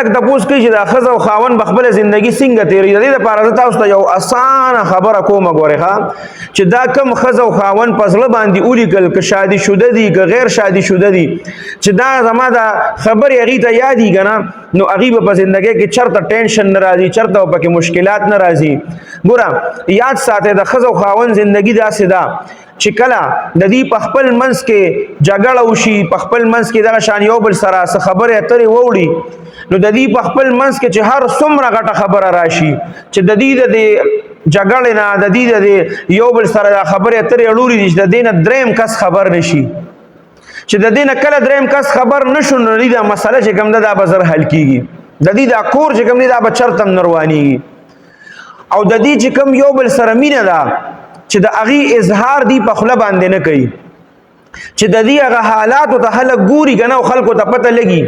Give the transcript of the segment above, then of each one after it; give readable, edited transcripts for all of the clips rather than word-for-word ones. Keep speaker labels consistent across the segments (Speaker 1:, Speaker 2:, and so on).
Speaker 1: خلک تپوس کوي چې دا ښځه او خاوند به خپله زندګي څنګه تېروي. د دې لپاره زه تاسو ته یو اسانه خبره کوم. ګورئ ښه، چې دا کم ښځه او خاوند په زړه باندې ولیکل، که شادي شده دي که غیر شادي شده دي، چې دا زما دا خبرې هغوی ته یادي که نه، نو هغوی به په زندګۍ کې چېرته ټینشن نه راځي، چېرته به پکې مشکلات نه راځي. ګوره، یاد ساتئ، د ښځه او خاوند زندګي داسې ده چې کله د دې په خپل منځ کې جګړه وشي، په خپل منځ کې دغه شان یو بل سره څه خبرې اترې ووړي، نو د دې په خپل منځ کې چې هر څومره غټه خبره راشي، چې د دې د جګړې نه، د دې د یو بل سره د خبرې اترې اړوري دي، چې د دې نه دریم کس خبر نشي، چې د دې نه کله دریم کس خبر نشو، نو دا مسله چې کوم ده دا به زر حل کیږي. د دې دا کور چې کوم دی دا به چرته هم نه روانیږي. او د دې چې کوم یو بل سره مینه ده، چې د هغې اظهار دی په خوله باندې نه کوي، چې د دې هغه حالاتو ته خلک ګوري که نه او خلکو ته پته لګي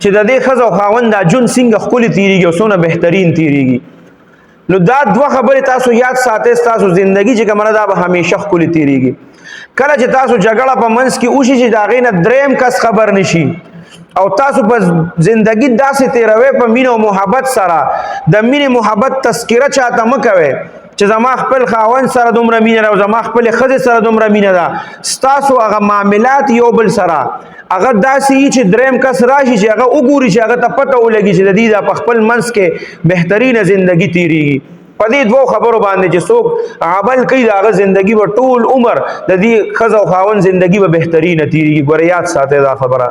Speaker 1: چې د دې ښځه او خاوند دا ژوند څنګه ښکلي تېرېږي او څونه بهترین تېرېږي. نو دا دوه خبرې تاسو یاد ساتئ، ستاسو زندگی چې کومه ده دا به همیشه ښکلې تېرېږي. کله چې تاسو جګړه په منځ کې وشي، چې د هغې نه دریم کس خبر نشي، او تاسو په زندگی داسې تیروي په مینه او محبت سره، د مینې محبت تذکره چاته مه کوئ چې زما خپل خاوند سره دومره مینه ده او زما خپل ښځې سره دومره مینه ده. ستاسو هغه معاملات یو بل سره هغه داسې وي چې دریم کس راشي، چې هغه وګوري، چې هغه ته پته ولګي چې د دې دا په خپل منځ کې بهترینه زندگی تیریږي. په دې دوو خبرو باندې چې څوک عمل کوي، د هغه زندگی به ټول عمر، د دې ښځه او خاوند زندگی به بهترینه تیریږي. ګوره، یاد ساتئ دا خبره.